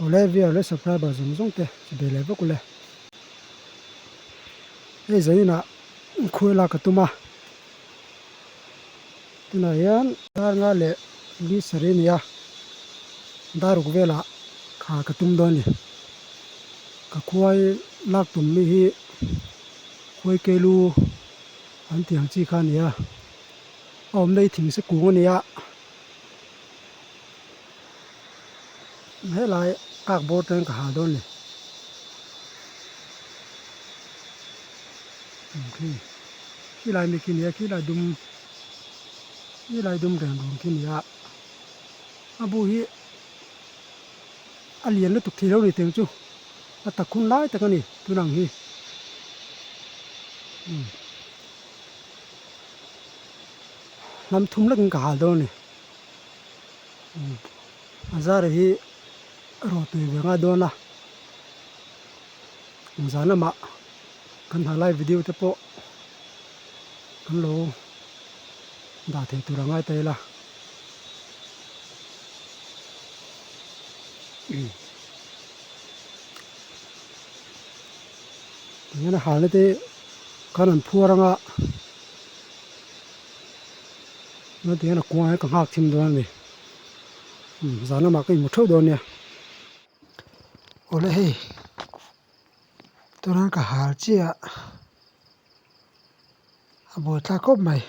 Awle viewer leh subscriber zawng zawng te chi bei leh vek ule. Hei zaninah khuai lak ka tum a, tunah hian dar nga leh li sarih a ni a, dar ruk velah kha ka tum dawn a ni. Ka khuai lak tum mi hi khuai kelu an tih ang chi kha a ni a, a awmna hi thingse kung a ni a. Helai kak bawr ten ka hal dawn ni. Khi khilai mi khi nia khilai dum khilai dum reng run khi nia a bu hi a lian lutuk thei lo ni teng chu a tak hun lai tak a ni tunang hi. Hnam thum lekin ka hal dawn a ni. A zara hi rawh tui ve ngai dawn a, zan lamah kan hna lai video te pawh kan lo dah thei tur a ngai ta ila. Tihian a halna te khan an phuar anga tihian a kungah hian ka nghak thim dawn a ni. Zan lamah ka inhmu theuh dawn nia. Awle hei tunah ka hal chiah a buaithlak khawp mai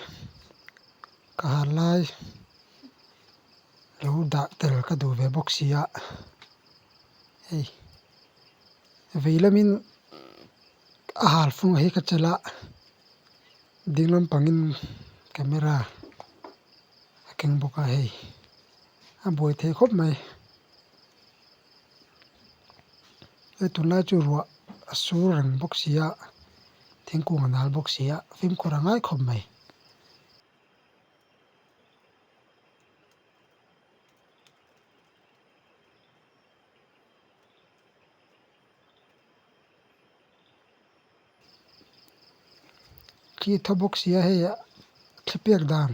ka hal lai lo dah tel ka duh ve bawk si a hei vei lamin a hal fung hi ka chelh a ding lampangin camera a keng bawk a hei a buai thei khawp mai hei tunlai chu ruah a sur reng bawk si a thingkung a nal bawk si a fimkhur a ngai khawp mai. Khi thaw bawk sia hei a thli pek dan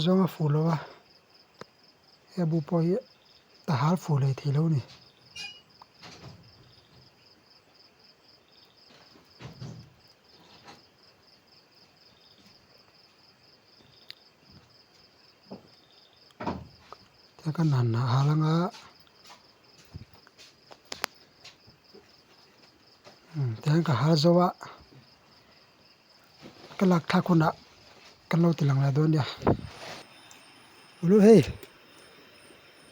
zawng a fuh lo a he bu pawh hi a hal fuh leh thei lo a ni. Ka nan a hal anga tihian ka hal zo a ka lak thlak hunah kan lo ti lang leh dawn nia. Ulu hei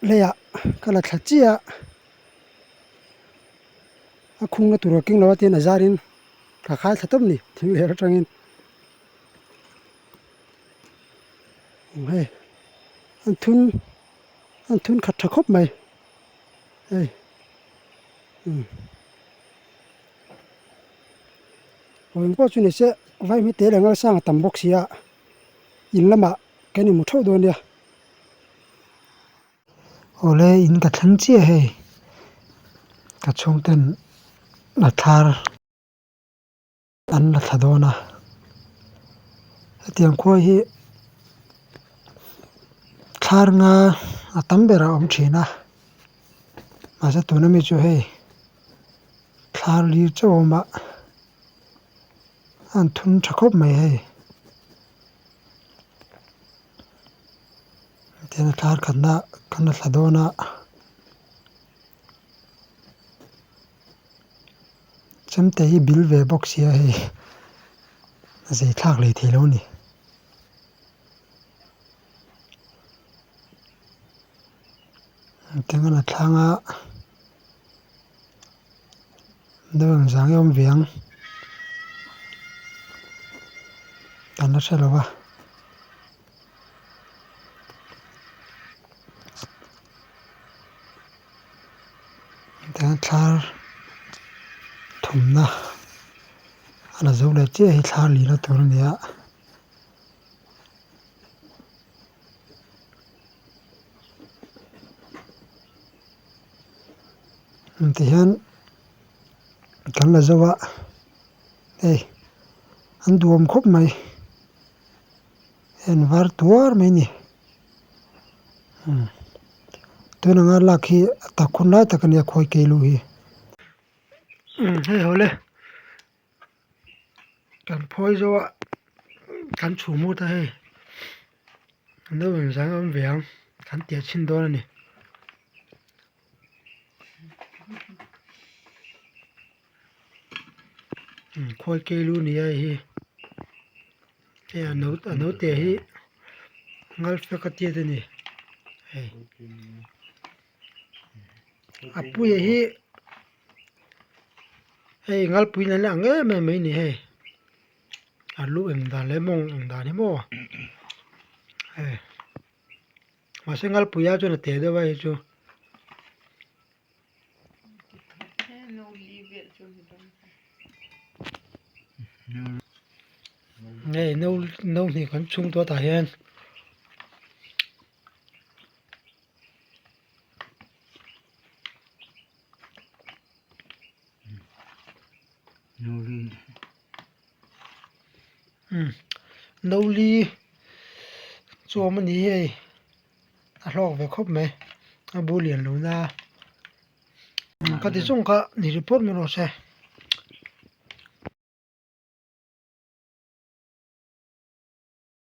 leiah ka la thla chiah a a khungna tur a keng lo a tin a zarin ka khai thla tawp a ni thing leh atangin. Hei an thun an thun khat tha khawp mai hei umm aw engpawh chu ni se vaihmite leh ngalsang a tam bawk si a in lamah kan inhmu theuh dawn nia. Awle in ka thleng chiah hei ka chhungten a thar. An la thla dawn a hetiang khua hi thlar nga a tam ber a awm thin a mahse tuna mi chu hei thlar lir chauh a awm a an thun tha khawp mai hei tihian a thlar khatna kan la thla dawn a. Chemte hi bil ve bawk sia hei a zei thlak leh thei lo a ni. Engtin a la thlang a deuh ang zang hi a awm ve ang kan la hre lo va. Tihian thlar thumna a la zo leh chiah hi thlar lihna tur a ni a. Tihian kan la zo a hei an duhawm khawp mai hei an var tuar mai a ni. Tun anga lak hi a tak hun lai tak a nia khuai keilu hi. Umm hei ho le kan phawi zo a kan chhum hut a hei no engzah awm ve ang kan tiah chhin dawn a ni. Khuai keilu ni a hei hi hei a no a note hi ngal fek a tiat a ni hei a puia hi hei ngalpui nen a ang em em mai a ni hei a lu eng dan leh mawng eng dan hi maw hei. Mahse Ngalpuia chuan a teh deuh a hei chu. Hei no no hnih kan chhung tawh tah hian. Umm noli chu awm a ni hei a hlawk ve khawp mai a bu lian lo na ka ti chung kha ni report mai rawh se.